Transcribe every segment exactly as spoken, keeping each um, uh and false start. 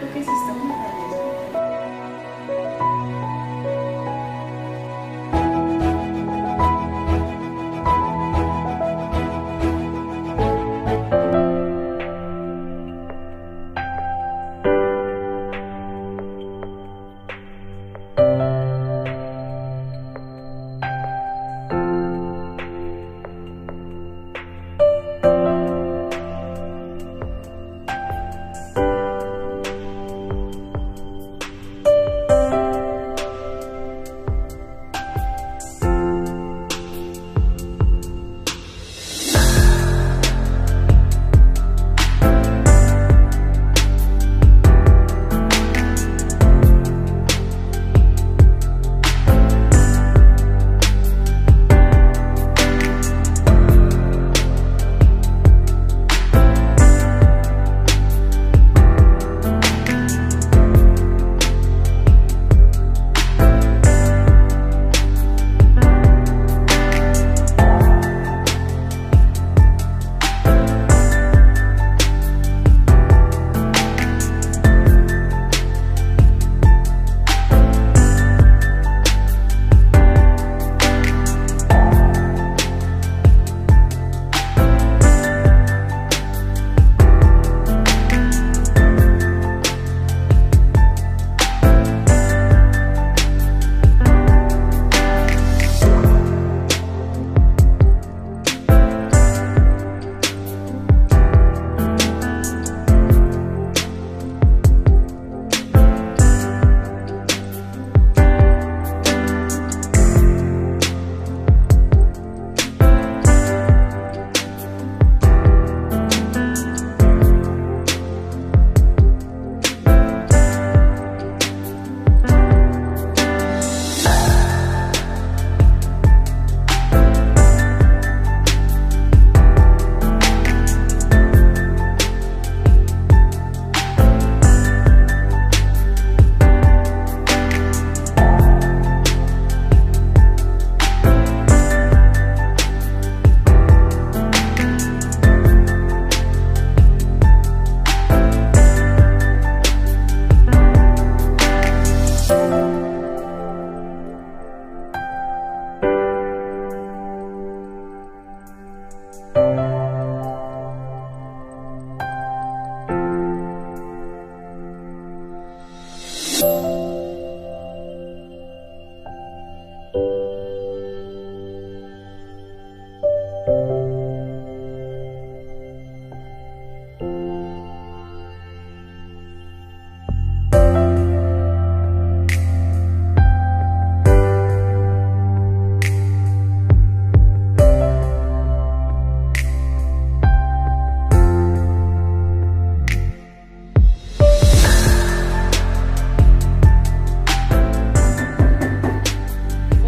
Ok, sista, mwen pale.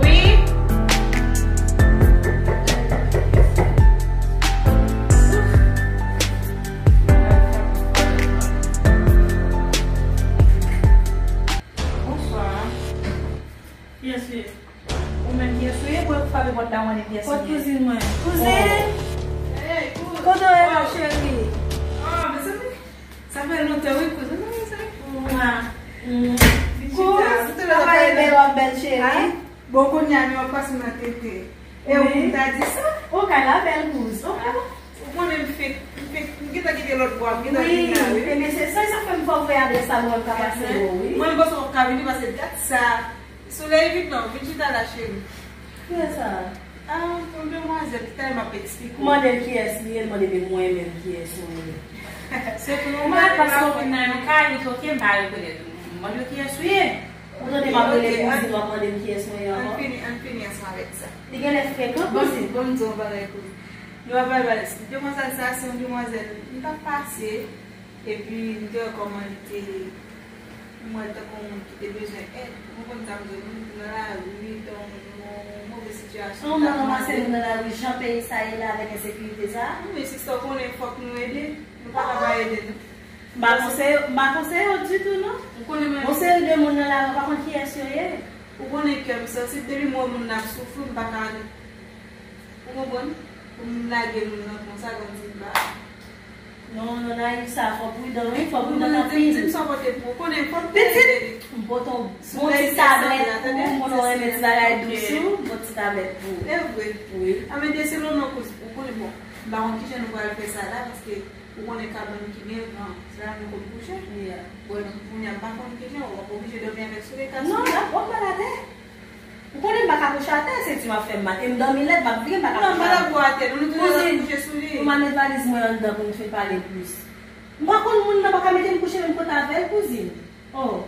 Wi. Bonswa. Kiyès ou ye? Ou menm kiyès ou ye? Pou frape pòt la, ou mande kiyès ou ye? Pòt kouzin mwen. Kouzin! Hey, kouz! Kote w ye la, cheri? Ah, mezanmi. Sa fè lontan, wi, kouz. Mwa. Kouz, travay bèl, w ap bèl, cheri. Bon, kounye a, nou ap pase nan tete. E ou pou ta di sa? Ou kay la bèl, kouz. Ou konnen m fenk, m fenk, m gentan kite lòt bò a, m gentan vin la, wi. Ebyen, se sa, sa fè m fè w voye adrès la, nou ap ka pase yo, wi. Mwen, m panse w ap ka vini, paske dat sa, Solèy vin non, vin chita la, cheri. Kiyès sa? Ah, yon demwazèl, ki ta m ap eksplike w. Mande l kiyès li ye, l mande de mwen menm kiyès mwen ye. Se pou mwen, paske w vin nan yon kay, li toke, m pa rekonèt ou. Mande w kiyès ou ye. Ou tande m ap rele kouzin, w ap mande m kiyès mwen ye ankò? Ann fini, ann fini ansanm avèk sa. Li genlè frekan, kouzin. Bon, bon, m di w yon bagay, kouzin. Nou ap bay, bay, demwazèl sa, se yon demwazèl, m t ap pase, epi m te wè kòman li te, m wè l tankou yon moun ki te bezwen èd. Ou konprann sa m di w, moun nan lari, li te yon, yon move sitiyasyon. Yon moun ranmase moun nan lari, jan peyi sa ye la avèk ensekirite sa. Wi, men sista, w konnen fòk nou ede. Nou pa ka pa ede, non. M pa konseye, m pa konseye w ditou, non. Ou konnen mwen. Yon seri de moun nan lari, ou pa konn kiyès yo ye. Ou konnen kè m sansib, depi m wè moun nan ap soufri, m pa ka. Ou konprann? Pou m lage moun nan konsa, kòmsi m pa. Non, non, Naïve, sa, fò pridan, wi, fò pridan anpil. Di m sa w pote pou ou. Konnen, fò l pou ede li. M pote yon bon ti tablèt pou ou, moun ou renmen ti bagay dous ou, bon ti tablèt pou ou. E vre. Wi. A, men de se non, non, kouz, ou konnen, bon, m pa konn kijan nou pral fè sa la, paske ou konnen kabann ki byen gran, se la nou konn kouche. Bon, kounye a, m pa konn kijan, w ap oblije dòmi avèk soulye, ka soulye. Non, w ap ba l atè. Ou konnen m pa ka kouche atè, senti m ap fè m mal. E m dòmi lèd, m ap vire, m pa ka kouche atè. Non, m pa dakò atè, non, nou tou lè n ap kouche sou li. Pou m al met valiz mwen anndan pou m fin pale plis. M pa konn moun nan pa ka mete m kouche menm kote avè l, kouzin. Oh.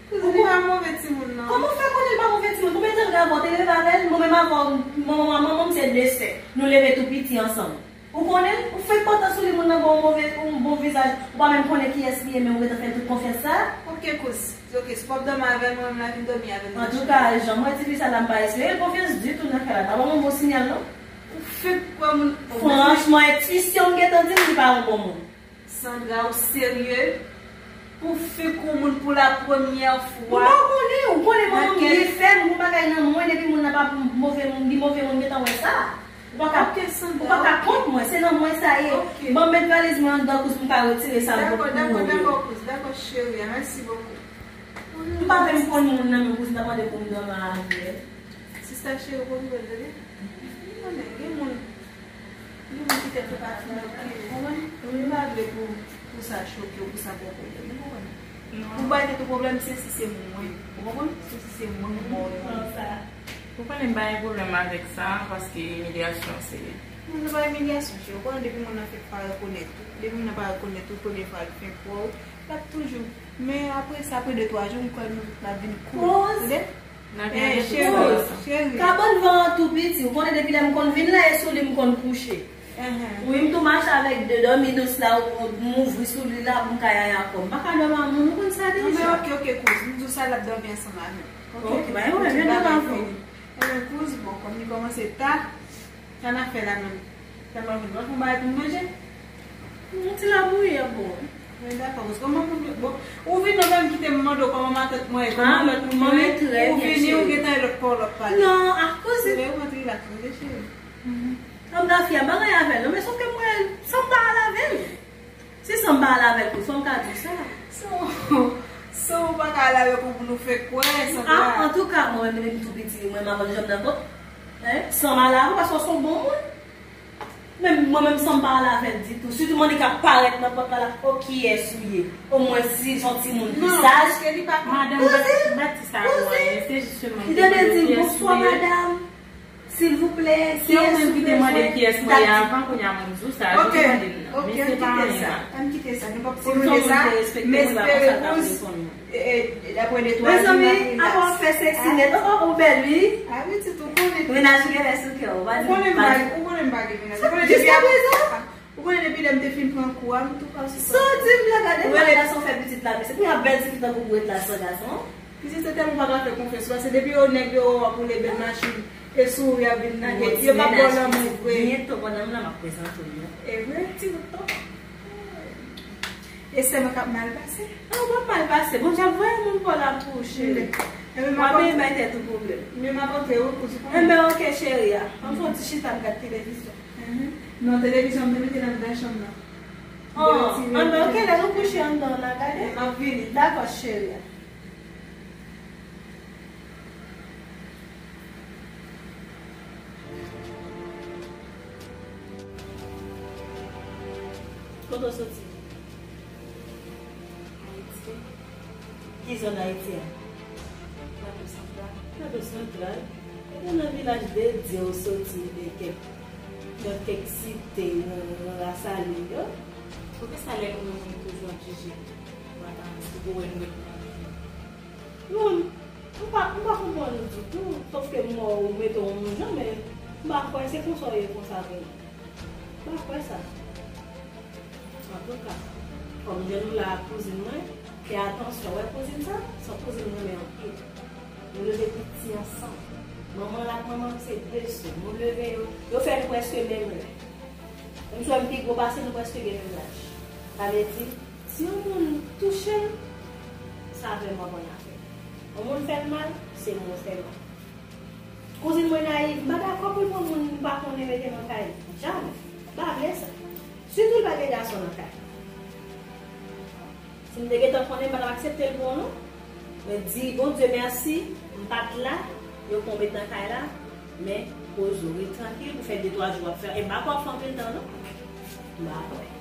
Kouzin, ou pa move timoun nan. Kòman w fè konnen l pa move timoun? Konbyen tan l gen avè w? Te leve avè l? Mwen menm avè w, manman, manman m se de sè. Nou leve tou piti ansanm. Ou konnen l, ou fenk pòtan sou li, moun nan ba w move, yon bon vizaj, ou pa menm konnen kiyès li ye, men ou gentan fè l tout konfyans sa a. Ok, kouz, ok, si w ap dòmi avè l, mwen menm la vin dòmi avè l. Antouka, jan m wè tifi sa la, m pa espere l konfyans ditou nan kay la. Pa ban m yon bon siyal, non. Ou fenk kwè moun. Franchman, entwisyon m gentan di m li pa yon bon moun. Sandra, ou serye? Pou fenk yon moun pou la premyè fwa. Ou pa konnen, ou konnen manman m byen fèm, yon bagay nan mwen, depi moun nan pa move moun, li move moun, m gentan wè sa. Ou pa ka, ou pa ka kont mwen, se nan mwen sa ye. Ban m met valiz mwen anndan, kouz, pou m ka retire sa m pot pou ou yo. Dakò, dakò, dakò, kouz, dakò, cheri, mèsi bokou. M pa menm konn moun nan, men kouz, m ta mande pou m dòmi avè l. Sista cheri, ou konn vre, tande? Konnen, gen moun, gen moun ki tèt yo pa fin oke, ou konprann? M pa vle pou, pou sa choke w, pou sa ba w pwoblèm, ou konprann? Pou bay tèt ou pwoblèm, se si se mwen, ou konprann? Se si se mwen ki ba w yon. Ou konnen m pa gen pwoblèm avèk sa, paske imilyasyon se. Non, se pa imilyasyon, cheri. Ou konnen depi moun nan fèk pa rekonèt ou, depi moun nan pa rekonèt ou, premye fwa l fenk wè w, l ap toujou. Men apre sa, apre de twa jou, m kwè nou, n ap vin koul. Tande? N ap vin koul. Cheri. Kabann van an tou piti. Ou konnen depi lè m konn vin la, e sou li m konn kouche. Wi, m tou mache avèk de dòmi dous la, ou, ou, m ouvri sou li la, pou m ka yaya kò m. M pa ka dòmi ak moun, ou konn sa deja. Non, men ok, ok, kouz. M di w sa, l ap dòmi ansanm avè m. Ok, pa gen pwoblèm, vin dòmi avè m. Ebyen, kouz, bon, kòm li kòmanse ta, sa n ap fè la menm? Sa n ap fè, n ap fè yon bagay pou n manje? Yon ti labouyi ap bon. Men dakò, paske kòman moun yo, bon, ou vin nan menm kite m mande w kòman matant mwen ye, kòman lòt moun yo ye, ou vini, ou gentan yon lòt pa w lòt pale. Non, a kouzin. Ou rantre la, tande cheri. Ann dan fi a, m pa gen anyen avè l non, men sòf ke mwen, san m pa al avè l. Si san m pa al avè l, pou fò m ka di w sa. So, so ou pa ka al avè l pou nou fè kwè, Sandra. Ah, antouka, mwen menm depi m tou piti, mwen m ap janm nan pòt. Hein? San m al avè l, paske w se yon bon moun. Men mwen menm san m pa al avè l ditou. Sitou Monica parèt nan pòt la, la, o kiyès ou ye? Omwen si se yon timoun ki saj. Madanm, bat, bat ti sa pou mwen, se jisteman. Li te vle di, bonswa, madanm. Silvouplè, se ou menm ki te mande kiyès mwen ye avan, kounye a mwen di w sa, ou te mande m nan. Men se pa anyen la. Ann kite sa, nou p ap simonte sa, m espere kouz, e, e, dapre de twa jou, n ap rilaks. Mezanmi, apa w ap fè seksi nèt, oh, oh, ou bèl, wi. Ah, pitit, ou konnen. Mennaj ou genlè sou kè w, ou pa di, ou konnen m pa gen mennaj. Ou konnen depi aprezan? Ou konnen depi lè m te fin pran kou a, m tou pa sou sa. Sa w di m la, gade kòman gason fè pitit la, mesye. Pou yon bèl tifi tankou Bouret la san gason. Pitit se tèlman ou pa ka fè konfyans, paske depi yo nèg yo wè w ap woule bèl machin, e souri ap vin nan, yo pa ba w lanmou vre. Byento pandan m la, m ap prezante w yo. E vre? Ti bout tonton. E sè mwen k ap mal pase? Non, w p ap mal pase. Bondye ap voye moun pa w la pou ou, cheri. W ap vin bay tèt ou pwoblèm. Men m ap antre, wi, pou di konnen. Enben, ok, cheri a. Ann fè yon ti chita, m gad televizyon. Mhm. Non, televizyon, m te mete l anndan chanm nan. Oh, anben, ok, lè nou kouche anndan an, n a gade. M ap vini. Dakò, cheri a. Kote w soti? Ayiti. Ki zòn Ayiti a? Plato Santral. Plato Santral? E nan vilaj de Dye ou soti, de kèk, nan kèk site nan, nan Lasalin yo? Poukisa lè nou menm nou toujou ap jije aparans, ou wè nou ret nan vi? Non, m pa, m pa konprann ou ditou, sòf ke m wè w mete w yon jan, men m pa kwè se konsa w ye konsa vre non. M pa kwè sa. Antouka, kòm jèn ou la ak kouzin mwen, fè atansyon, wè kouzin sa, se yon kouzin m renmen anpil. Nou leve piti ansanm. Manman l ak manman m se de sè. Nou leve yo, yo fè nou prèske menm lè. Menm si w wè m pi gwo pase l, nou prèske gen menm laj. Sa vle di, si yon moun touche m, sa vrèman bon afè. Yon moun fè m mal, se mwen fè mal. Kouzin mwen Nayiv, m pa dakò pou l pran moun m pa konnen mete nan kay li. Jamè. M pa vle sa. Sitou l pa gen gason nan kay. Si m te gentan konnen, m pa t ap aksepte l pou ou non. Men di Bondye mèsi, m pa t la, yo pran m met nan kay la, men poze w, ret trankil pou fè de twa jou w ap fè. E m pa kwè w ap fè anpil tan non. M pa kwè.